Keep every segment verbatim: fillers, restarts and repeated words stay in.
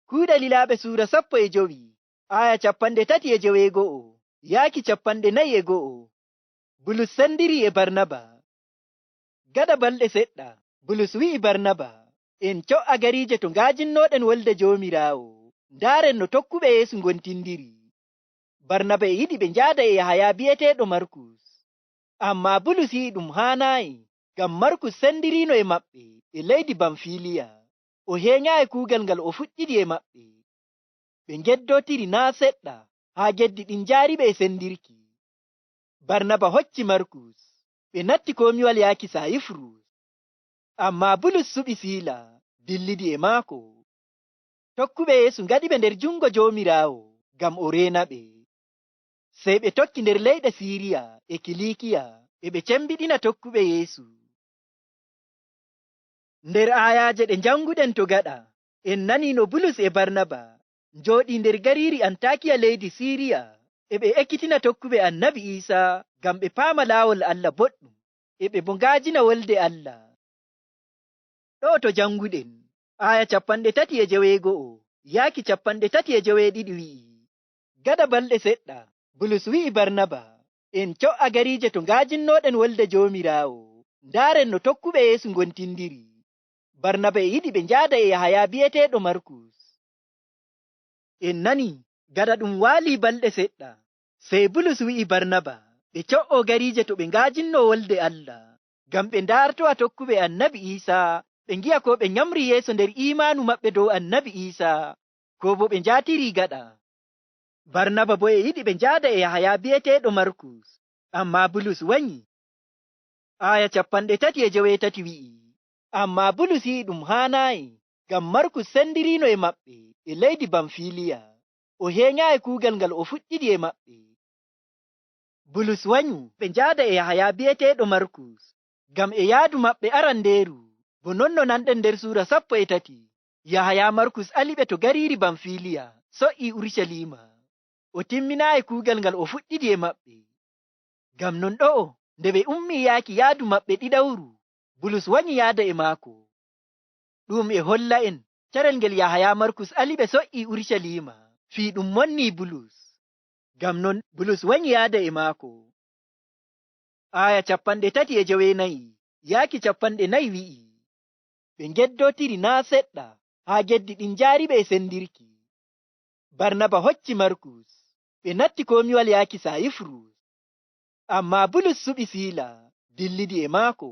Kuuɗe Lilaaɓe suura sappo e jowi, aaya capanɗe tati e joweego'o, yaaki capanɗe nayi e go'o. Bulus sendirii e Barnaba. Gada balɗe seɗɗa, Bulus wi'i Barnaba, "En co'a gariije to ngaajinnooɗen wolde Joomiraawo, ndaaren no tokkuɓe Yeesu ngontindiri." Barnaba e yiɗi ɓe njaada e Yahaya bi'eteeɗo Markus. Ammaa Bulus yi'i ɗum haanaayi, ngam Markus sendiriino e maɓɓe e leydi Bamfiliya. O heenyaayi kuugal ngal o fuɗɗidi e maɓɓe. Ɓe ngeddootiri naa' seɗɗa, haa geddi ɗin njaari ɓe e sendirki. Barnaba hocci Markus, ɓe natti komiwal yaaki Sayifurus. Ammaa Bulus suɓi Siila, dillidi e maako. Tokkuɓe Yeesu ngaɗi ɓe nder jungo Joomiraawo, ngam o reena ɓe. Sey ɓe tokki nder leyɗe Siiriya e Kiliikiya, e ɓe cembiɗina tokkuɓe Yeesu. Nder aayaaje ɗe njanguɗen to gaɗa, en nanii no Bulus e Barnaba njooɗii nder gariiri Antaakiya leydi Siiriya, e ɓe ekkitina tokkuɓe Annabi Iisa ngam ɓe paama laawol Allah boɗɗum, e ɓe boo ngaajina wolde Allah. Ɗo to janguɗen, aaya capanɗe tati e joweego'o yaaki capanɗe tati e joweeɗiɗi wi'i, "Gada balɗe seɗɗa, Bulus wi'i Barnaba, 'En co'a gariije to ngaajinnooɗen wolde Joomiraawo, ndaaren no tokkuɓe Yeesu ngontindiri.'" Barnaba e yiɗi ɓe njaada e Yahaya bi'eteeɗo Markus. En nani, gada ɗum waalii balɗe seɗɗa, sey Bulus wi'i Barnaba ɓe co'o gariije to ɓe ngaajinnoo wolde Allah, ngam ɓe ndaartowa tokkuɓe Annabi Iisa, ɓe ngi'a koo ɓe nyamri yeeso nder iimaanu maɓɓe dow Annabi Iisa, koo boo ɓe njaatirii gaɗa. Barnaba boo e yiɗi ɓe njaada e Yahaya bi'eteeɗo Markus, ammaa Bulus wanyi. Aaya capanɗe tati e joweetati wi'i, "Ammaa Bulus yi'i ɗum haanaayi, ngam Markus sendiriino e maɓɓe e leydi Bamfiliya. O heenyaayi kuugal ngal o fuɗɗidi e maɓɓe." Bulus wanyu ɓe njaada e Yahaya bi'eteeɗo Markus, ngam e yaadu maɓɓe arandeeru, bo non no nanɗen nder suura sappo e tati, Yahaya Markus ali ɓe to gariiri Bamfiliya, so'ii Urucaliima. O timminaayi kuugal ngal o fuɗɗidi e maɓɓe. Ngam non ɗo'o, nde ɓe ummii yaaki yaadu maɓɓe ɗiɗawru, Bulus wanyi yaada e maako. Ɗum e holla en carel ngel Yahaya Markus ali ɓe so'ii Urucaliima, fii ɗum monnii Bulus. Ngam non Bulus wanyi yaada e maako. Aaya capanɗe tati e joweenayi yaaki capanɗe nayi wi'i, "Ɓe ngeddootiri naa' seɗɗa, haa geddi ɗin njaari ɓe e sendirki." Barnaba hocci Markus, ɓe natti komiwal yaaki Sayifurus. Ammaa Bulus suɓi Siila, dillidi e maako.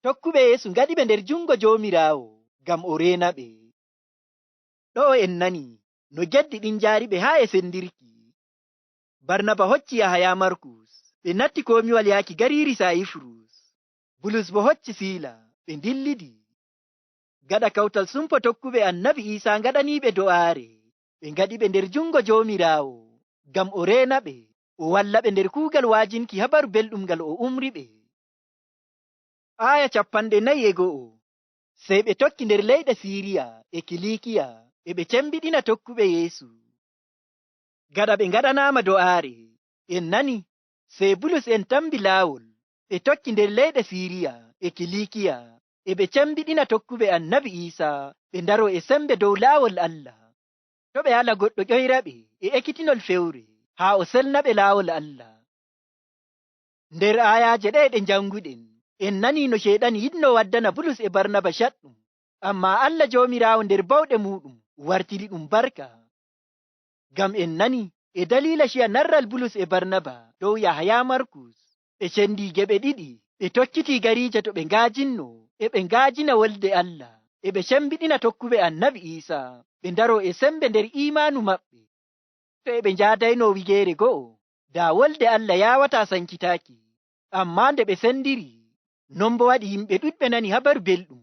Tokkuɓe Yeesu ngaɗi ɓe nder jungo Joomiraawo, ngam o reena ɓe. Ɗo'o en nani no geddi ɗin njaari ɓe haa e sendirki. Barnaba hocci Yahaya Markus, ɓe natti komiwal yaaki gariiri Sayifurus. Bulus boo hocci Siila, ɓe ndillidi. Gaɗa kawtal sumpo tokkuɓe Annabi Iisa ngaɗaniiɓe do'aare, ɓe ngaɗi ɓe nder jungo Joomiraawo, ngam o reena ɓe, o walla ɓe nder kuugal wa'ajinki Habaru Belɗum ngal o umri ɓe. Aaya capanɗe nayi e go'o. Sey ɓe tokki nder leyɗe Siiriya e Kiliikiya, e ɓe cembiɗina tokkuɓe Yeesu. Gaɗa ɓe ngaɗanaama do'aare, en nani, sey Bulus en tambi laawol, ɓe tokki nder leyɗe Siiriya e Kiliikiya, e ɓe cembiɗina tokkuɓe Annabi Iisa, ɓe ndaroo e sembe dow laawol Allah. To' ɓe ala goɗɗo ƴoyra ɓe e ekkitinol fewre, haa o selna ɓe laawol Allah. Nder aayaaje ɗe'e ɗe njanguɗen, en nanii no Ceyɗan yiɗno waddana Bulus e Barnaba caɗɗum, ammaa Allah Joomiraawo nder bawɗe muuɗum wartiri ɗum barka. Ngam en nanii, e daliila ciya narral Bulus e Barnaba dow Yahaya Markus, ɓe cendii geɓe ɗiɗi, ɓe tokkitii gariije to ɓe nga'ajinno, e ɓe nga'ajina wolde Allah, e ɓe cembiɗina tokkuɓe Annabi Iisa, ɓe ndaroo e sembe nder iimaanu maɓɓe. To e ɓe njaadaynoo wigeere go'o, daa wolde Allah yaawataa sankitaaki. Ammaa nde ɓe sendiri, non boo waɗi yimɓe ɗuɗɓe nani Habaru Belɗum,